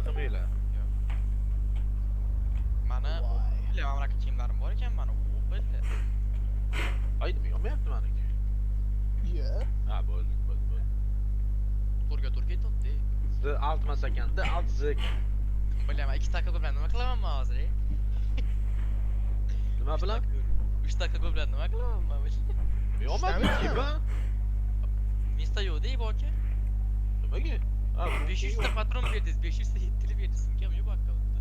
qilmanglar. Mani bilaman, mana bunaqa kiyimlarim bor ekan mani. O'pildi. Ay, nima yonmayapti maniki? Iya. Ha, bo'ldi, bo'ldi, bo'ldi. To'rga to'rga ketyapti. Z alt emas ekan, D alt Z ekan. Bilaman, ikkita AKB bilan nima qilaman man hozir? Nima bilan? 3 ta AKB bilan nima qilaman man? Yonmadi Ishlamayapti. ki, Места yo'q dey, boka. Nimaga? Ha, 500 ta patron berdingiz, 500 ta yettili berdingiz. Sumkam yo'q akkauntda.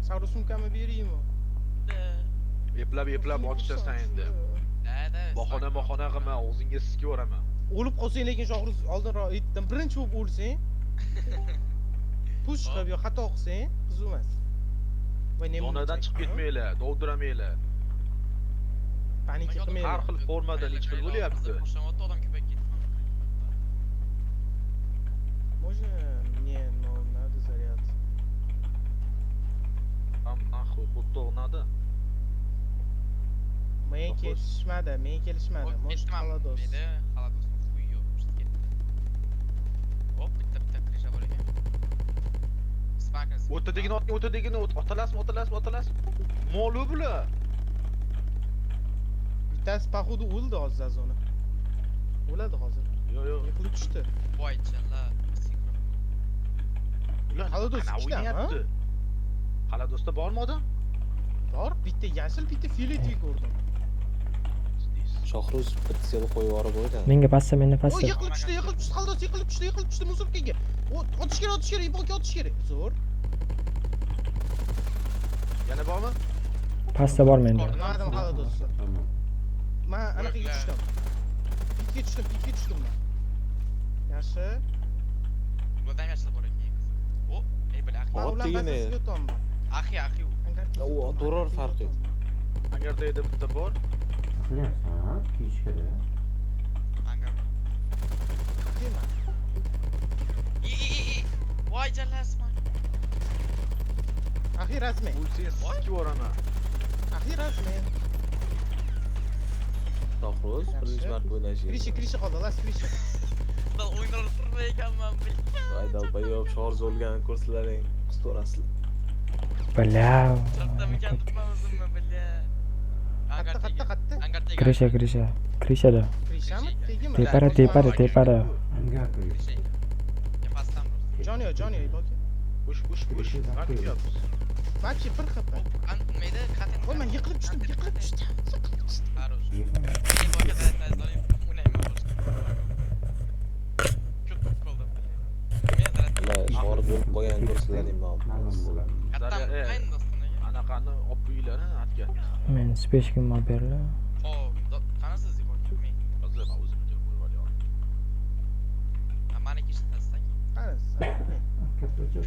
Sari sumkami beraymi? Da. Eplab eplab otishasan endi. Da. Bahona bahona qilma, og'zingga sikib yuboraman. O'lib qolsang lekin, Shohruz, oldinroq aytdim, birinchi bo'lib o'lsang, push qilib yo xato qilsang, qiziq emas. Voy, nima Zonadan chiqib ketmanglar, dovdiramanglar. Паника Har qilmanglar. xil formada necha xil bo'lyapti. Qo'shyapti, odam ko'payib ketdi. Можно мне, но надо заряд. Там нахуй хот-дог надо. Men Shohruz. kelishmadi, men kelishmadi. Может, Ketdim. холодос. Mayli, холодос хуй yo'q, ketdi. Hop, bitta bitta крыша bor ekan. Sparkles. O'rtadagini otgin, o'rtadagini otalasizmi, otalasizmi, otalasizmi? Mol bular. Bittasi, походу, o'ldi hozir zona. O'ladi hozir. Yo'q, yo'q. Yiqilib tushdi. Voy, chilla. Ular Холодос qanaqa ikkitami? o'ynayapti? Холодос da bormi odam? Bor, bitta yashil, bitta фиолетовый ko'rdim. Shohruz, bitta qo'yib yuborib o'yla. Menga pastda, menda O, pastda. yiqilib tushdi, yiqilib tushdi, холодос yiqilib tushdi, yiqilib tushdi мусорка ga. O, otish kerak, otish kerak, iboka, otish kerak. Zo'r. Yana bormi? Pastda bor menda. Bilmadim холодос ni. Tamam. Man anaqaga tushdim. Pikga tushdim, pikga tushdim man. Yaxshi. Bularda ham yashil bor ekan. O, ey, бля, axi. Man Ot ular degani. bazasiga o'tyapman. Axi, axi. Angar U otaverar, farqi yo'q. Angardagi bitta bor. Qilyapsan, ha? Kiyishga. Angar. Deyman. I i i i. Voy, jallasman. Axir rasmiy. O'lsangiz sikib yuboraman. Axir rasmiy. Shohruz, birinchi marta o'ynash. Крыша, крыша qoldi, last крыша. Man o'yinlar turmay ekanman, бля. Voy, долбоёб, Shohruz o'lganini ko'rsalaring, qistaverasizlar. Бля. Chapdamikan turman o'zimni, бля. Qatta, qatta, qatta. Angar tegi. Крыша, крыша. Крыша da. Крыша mi? Tegimi? Tepada, tepada, tepada. Angar qo'yish. Крыша. Ya pastdan просто. Joni yo'q, joni yo'q, iboka. Push, push, push. Nima kutyapsiz? Вообще 1 HP. An mayda qatin. Voy, man yiqilib tushdim, yiqilib tushdim, yiqilib tushdim. Хорош. Ey, boka, заряд o'ynayman boshqa. Ko'p qoldim. Men заряд. Ular Shohruz o'lib qolganini ko'rsalaring, Ma'lum bo'ladi. Qattam Заряд- ayni doston aka. Anaqani olib qo'yinglar, ha, atga. Men спешка m olib beringlar. Xo'p, qanisiz, iboka? Men. Hozir men o'zim kelib qo'yib olyapman. Ha, maniki ishlatasiz. Qarasiz. Katta.